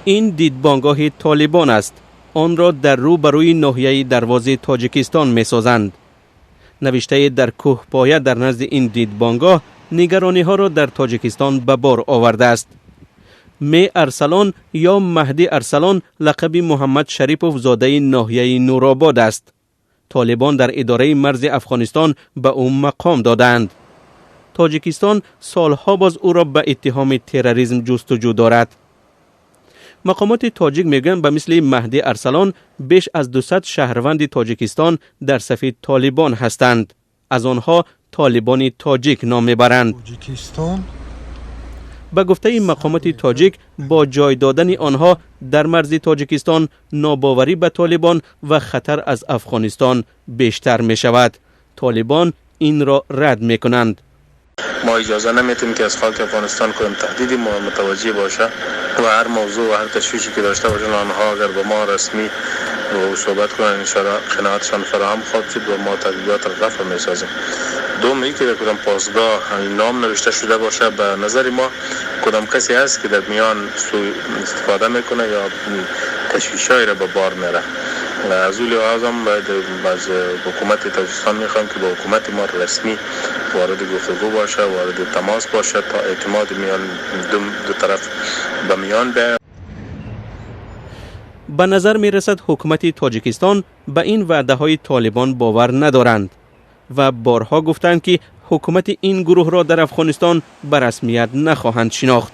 Ин дидбонгоҳи Толибон аст. Онро дар рӯ ба рӯи ноҳияи Дарвози Тоҷикистон месозанд. Навиштае дар кӯҳпоя дар назди ин дидбонгоҳ нигарониҳоро дар Тоҷикистон ба бор овардааст. Ме Арсалон ё Маҳдӣ Арсалон лақаби Муҳаммад Шарипов, зодаи ноҳияи Нуробод аст. Толибон дар идораи марзи Афғонистон ба ӯ мақом додаанд. Тоҷикистон солҳо боз ӯро ба иттиҳоми терроризм ҷустуҷӯ дорад. Мақомоти тоҷик мегӯянд, ба мисли Маҳдӣ Арсалон беш аз 200 шаҳрванди Тоҷикистон дар сафи Толибон ҳастанд. Аз онҳо Толибони тоҷик ном мебаранд. Ба гуфтаи мақомоти тоҷик, бо ҷой додани онҳо дар марзи Тоҷикистон нобоварӣ ба Толибон ва хатар аз Афғонистон бештар мешавад. Толибон инро рад мекунанд. ما اجازه نمیتیم که از خاک افغانستان کدام تهدیدی متوجه باشه و هر موضوع و هر تشویشی که داشته باشند، آنها اگر با ما رسمی و صحبت کنند، انشاءالله قناعتشان فراهم خواهد شد و ما تهدیدات را رفع میسازیم. دوم که در کدام پاسگاه نام نوشته شده باشه، به نظر ما کدام کسی هست که در میان سوء استفاده میکنه یا تشویشایی را به بار میاره. از او لحاظ هم باید از حکومت تاجیکستان میخوایم که با حکومت ما رسمی وارد گفتگو باشه، وارد تماس باشه تا اعتماد میان دو طرف به میان بیاید. به نظر می رسد حکومت تاجیکستان به این وعده های طالبان باور ندارند و بارها گفتند که حکومت این گروه را در افغانستان به رسمیت نخواهند شناخت.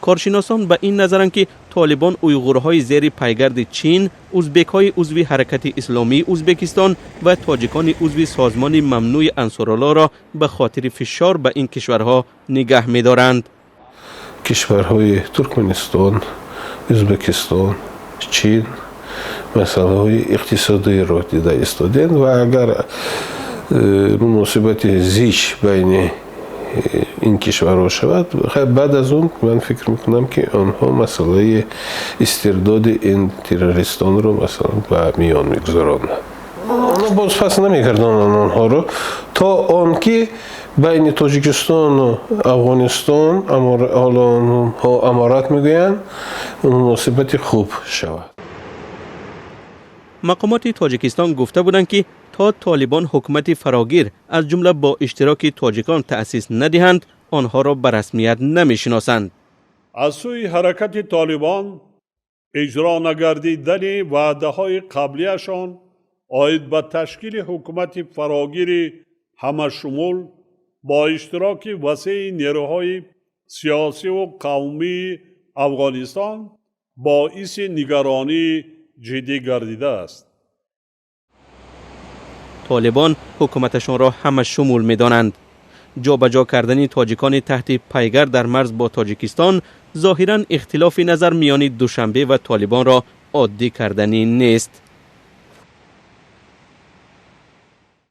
Коршиносон ба ин назаранд, ки Толибон уйғурҳои зери пайгарди Чин, узбекҳои узви Ҳаракати Исломии Узбекистон ва тоҷикони узви созмони мамнӯи Ансоруллоро ба хотири фишор ба ин кишварҳо нигаҳ медоранд. Кишварҳои Туркманистон, Ӯзбекистон, Чин масъалаҳои иқтисодиро дида истодем ва агар муносибати зич байни ин кишварҳо шавад, баъд аз он ман фикр мекунам, ки онҳо масъалаи истирдоди ин террористонро, масалан, ба миён мегузаронанд. Онҳо бозпас намегардонанд онҳоро, то он ки байни Тоҷикистону Афғонистон, ҳоло онҳо аморат мегӯянд, муносибати хуб шавад. Мақомоти Тоҷикистон гуфта буданд, ки то Толибон ҳукумати фарогир, аз ҷумла бо иштироки тоҷикон, таъсис надиҳанд, онҳоро ба расмият намешиносанд. Аз сӯи ҳаракати Толибон иҷро нагардидани ваъдаҳои қаблияшон оид ба ташкили ҳукумати фарогири ҳамашумул бо иштироки васеи нерӯҳои сиёсиву қавмии Афғонистон боиси нигаронии ҷиддӣ гардидааст. Толибон ҳукуматашонро ҳамашумул медонанд. Ҷобаҷо кардани тоҷикони таҳти пайгард дар марз бо Тоҷикистон зоҳиран ихтилофи назар миёни Душанбе ва Толибонро оддӣ карданӣ нест.